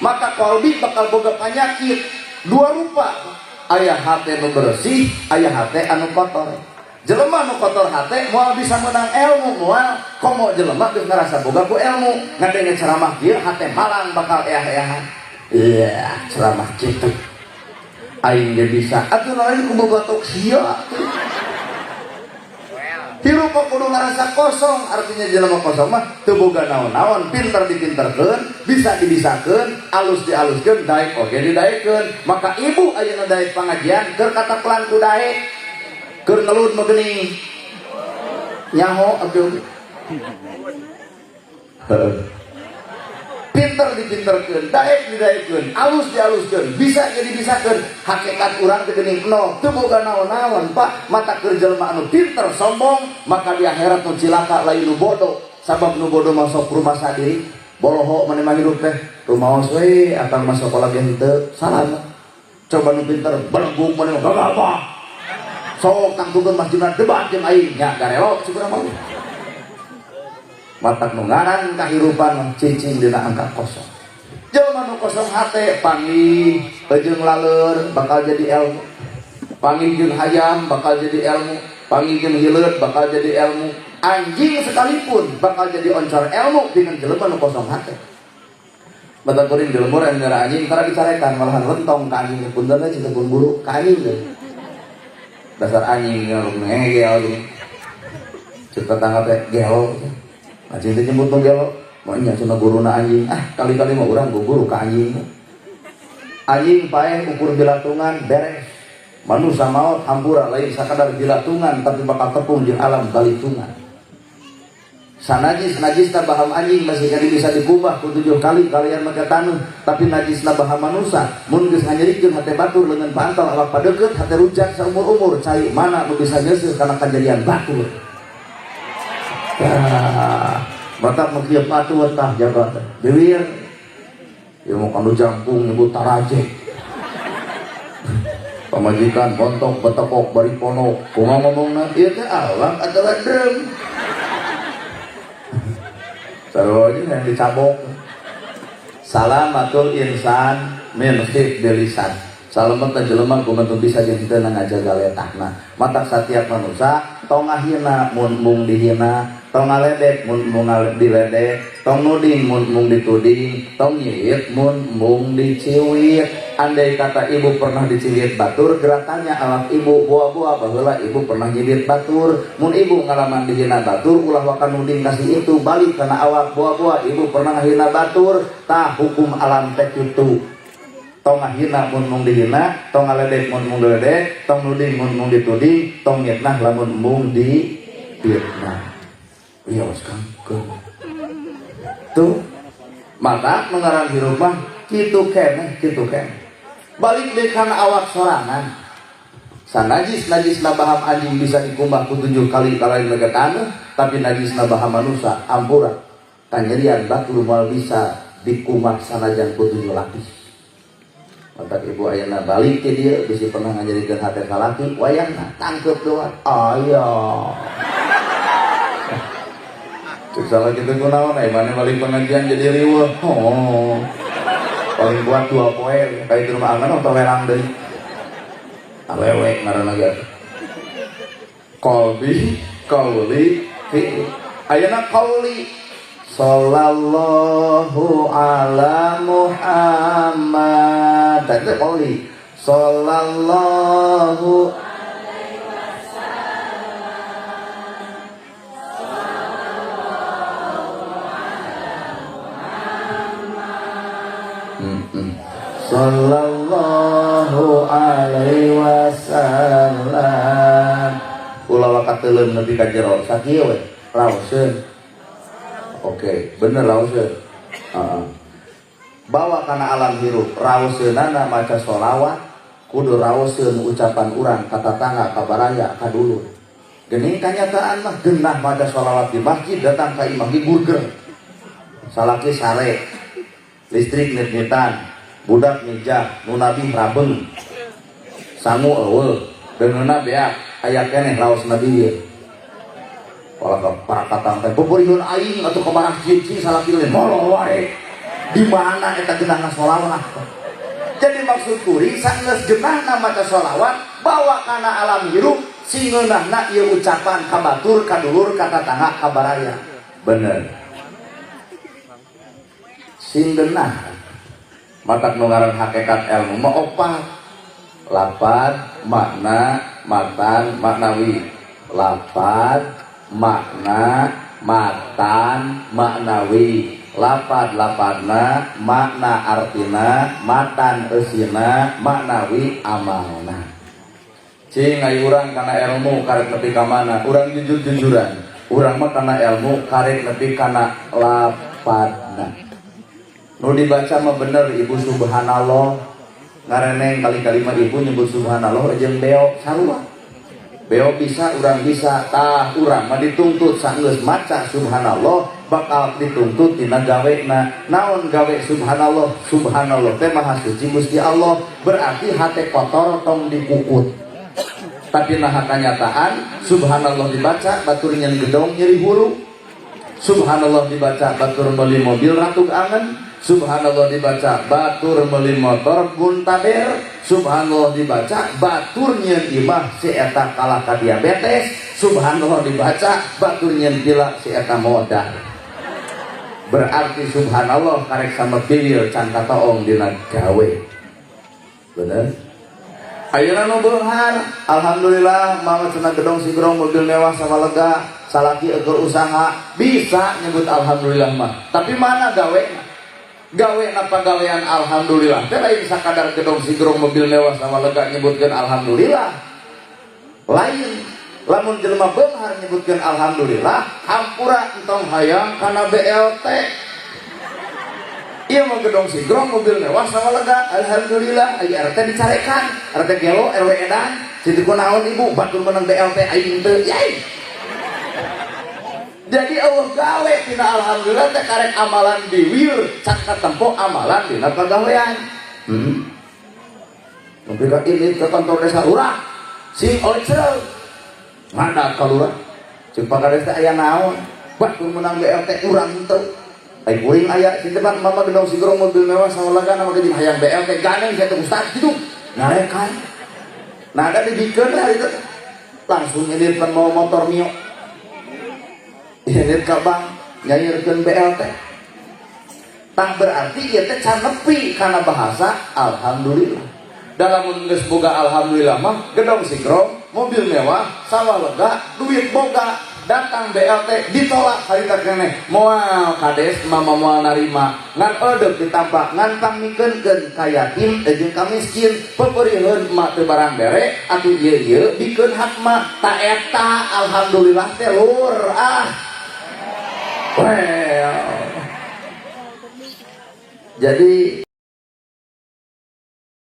Maka kolbi bakal boga penyakit dua rupa. Aya hate nu bersih, aya hate anu kotor. Jelema nu kotor hate moal bisa menang ilmu, moal komo jelema geus ngarasa boga ku ilmu. Ngadenge ceramah kieu hate malang bakal eah-eahan. Iya, ceramah kitu. Aing ge bisa. Atuh lain ku bobotok sia atuh. Hirup kudu ngerasa kosong, artinya jelema kosong mah teu boga naon-naon, pinter dipinterkeun, bisa dibisakeun, alus dialuskeun, daek oge didaekeun. Maka ibu ayeuna daek pangajian keur katapelan ku daek, keur ngelud mah geuning. Nyaho abdi oge. Heeh. Pinter dipinterkeun, daek didaekeun, alus dialuskeun, bisa jadi dibisakeun. Hakikat urang teh geuning nol, teu boga naon-naon, Pak. Mata keur jelema anu pinter sombong, maka di akhirat nu cilaka lain nu bodoh. Sabab nu bodoh masuk rumah sadiri, boloho maneh mah hirup teh, rumaos we akang mah sakola ge henteu, salah. Coba nu pinter belegug maneh mah gagah apa. Sok tangtukeun masjidna debat jeung aing nya garelo cik urang mah. Matak nu ngaran kahirupan cicing dina angka kosong. Jelema nu kosong hate panggih jeung laleur bakal jadi ilmu. Panggih jeung hayam bakal jadi ilmu, panggih jeung hileud bakal jadi ilmu. Anjing sekalipun bakal jadi oncor ilmu dengan jelema nu kosong hate. Batak kuring di lembur yang nyara anjing tara dicarekan malahan lentong ka anjing punten we cita pun buru ka anjing teh. Dasar anjing ngegel gini. Cek tetangga teh gelo. Anjing teh nyebut nu gelo. Mah nya cenah guruna anjing. Ah, kali-kali mah urang guru ka anjing. Anjing paeh ukur bilatungan beres. Manusia maot hampura lain sakadar bilatungan tapi bakal tepung jeung alam balitungan. Sanajis najisna baham anjing masih jadi bisa dikubah ku 7 kali kalian make taneuh, tapi najisna baham manusia mun geus nganyerikeun hate batur leungeun pantol awak padeukeut hate rujak saumur-umur cai mana nu bisa nyeuseuh kana kajadian batur. Tah, batak nu kieu batur tah jaga teh. Biwir. Ieu mah kanu jangkung nyebut taraje. Pamajikan bontok betekok bari ponok. Kumaha ngomongna? Ieu teh awak atawa drum. Sarua aja yang dicabok. Salamatul insan min hifdzil lisan. Salamet teh jelema kumaha bisa jeung henteu ngajaga letahna. Matak satiap manusia tong ngahina mun mung dihina, tong ngaledek mun mung diledek, tong nuding mun mung dituding, tong nyiwit mun mung diciwit. Andai kata ibu pernah diciwit batur, gerakannya awak ibu buah-buah baheula ibu pernah nyibit batur. Mun ibu ngalaman dihina batur, ulah waka nuding kasih itu balik karena awak buah-buah ibu pernah ngahina batur. Tah hukum alam teh kitu. Tong ngahina mun mung dihina, tong ngaledek mun mung diledek, tong nuding mun mung dituding, tong ngitnah lamun mung difitnah. Iya wes Kang. Tuh maka mengarang hirup mah kitu keneh, kitu keneh. Balik deui kana awak sorangan. Sanajis najis baham anjing bisa dikumbah ku 7 kali kalain mega taneuh, tapi najis baham manusia ampura. Kanyerian batur moal bisa dikumbah sanajan ku 7 lapis. Matak ibu ayeuna balik ke dia bisi pernah ngajadikeun hate salaki wayahna tangkep doa. Aya. Cek salah kitu kunaon aya maneh balik pengajian jadi riweuh. Oh. Paling kuat 2 poe kayak di rumah angan atau werang deui. Awewe ngaranna ge. Qalbi, qauli, fi'li. Ayeuna qauli. Sallallahu ala Muhammad. Tadi qauli. Sallallahu alaihi wasallam. Sallallahu ala Muhammad. Sallallahu alaihi wasallam. Ulah wakateuleum nepi ka jero sakieu we. Raoseun. Oke, bener raoseun. Heeh. Bawa kana alam hirup, raoseunana maca sholawat, kudu raoseun ucapan urang ka tatangga, ka baraya, ka dulur. Geuning kanyataan mah geunah maca sholawat di masjid datang ka imah di burger. Salaki sare, listrik nit-nitan, budak mijah, nu nabi rabeng. Sangu eueuh, deungeunna beak, aya keneh raos nabi ieu. Pola ke para katang teh pupurihun aing atuh ka masjid cing salaki lain molo wae. Di mana eta genahna sholawat? Jadi maksud kuring, sanggeus genahna maca sholawat, bawa kana alam hirup, sing ngeunahna ieu ucapan ka batur, ka dulur, ka tatangga, ka baraya. Bener. Sing genah. Matak nu ngaran hakikat ilmu mah opat. Lapad, makna, matan, maknawi. Lapad, makna, matan, maknawi. Lapad lapadna, makna artina, matan eusina, maknawi amalna. Cing ai urang kana ilmu karek nepi ka mana? Urang jujur-jujuran. Urang mah kana ilmu karek nepi kana lapadna. Nu dibaca mah bener ibu, subhanallah. Ngareneng kali-kali mah ibu nyebut subhanallah jeung beo sarua. Beo bisa, urang bisa. Tah, urang mah dituntut sanggeus maca subhanallah bakal dituntut dina gawena. Naon gawe subhanallah? Subhanallah teh maha suci Gusti Allah, berarti hate kotor tong dikukut. Tapi nah, kenyataan subhanallah dibaca batur nyen gedong nyeri hulu. Subhanallah dibaca batur meuli mobil ratug angen. Subhanallah dibaca batur meuli motor guntaber. Subhanallah dibaca batur nyen imah si eta kalah ka diabetes. Subhanallah dibaca batur nyen pila si eta modal. Berarti subhanallah karek sama piwil can katoong dina gawe. Bener. Ayeuna nu beunghar, alhamdulillah mama cenah gedong sigrong, mobil mewah sama lega, salaki eueuh usaha, bisa nyebut alhamdulillah mah. Tapi mana gawe? Gawe napa gawean alhamdulillah teh lain sakadar gedong sigrong, mobil mewah sama lega nyebutkeun alhamdulillah. Lain. Lamun jelema beunghar nyebutkeun alhamdulillah, hampura entong hayang kana BLT. Iya mau gedong sigrong, mobil mewah sama lega, alhamdulillah, ayo RT dicarekan, RT gelo, RW edan, situ naon ibu, batur menang BLT, aing teu, yai. Jadi Allah gawe tina alhamdulillah teh karek amalan biwir, can katempo amalan dina pagawean. Nepi ka ini ke kantor desa, lurah, sing ocel. Ngadat ka lurah. Ceuk Pak Kades teh aya naon? Batur menang BLT urang teu. Ai kuring aya si depan mama gedong sigrong, mobil mewah sama lega, nama ge hayang BLT gandeng saya teh ustaz gitu. Ngarekan. Nah, ada dibikeun hari itu langsung ini mau motor Mio. Ini ka bank nyairkeun BLT. Tak berarti ieu teh can nepi kana bahasa alhamdulillah. Dalam geus boga alhamdulillah mah gedong sigrong, mobil mewah, sawah lega, duit boga, datang BLT ditolak harita keneh, moal kades mama moal narima, ngan eudeup ditampa, ngan pangmikeunkeun ka yatim jeung ka miskin, peperiheun emak teu barang bere atuh, ieu ieu bikeun hak mah. Ta eta alhamdulillah teh, lur. Ah, well, jadi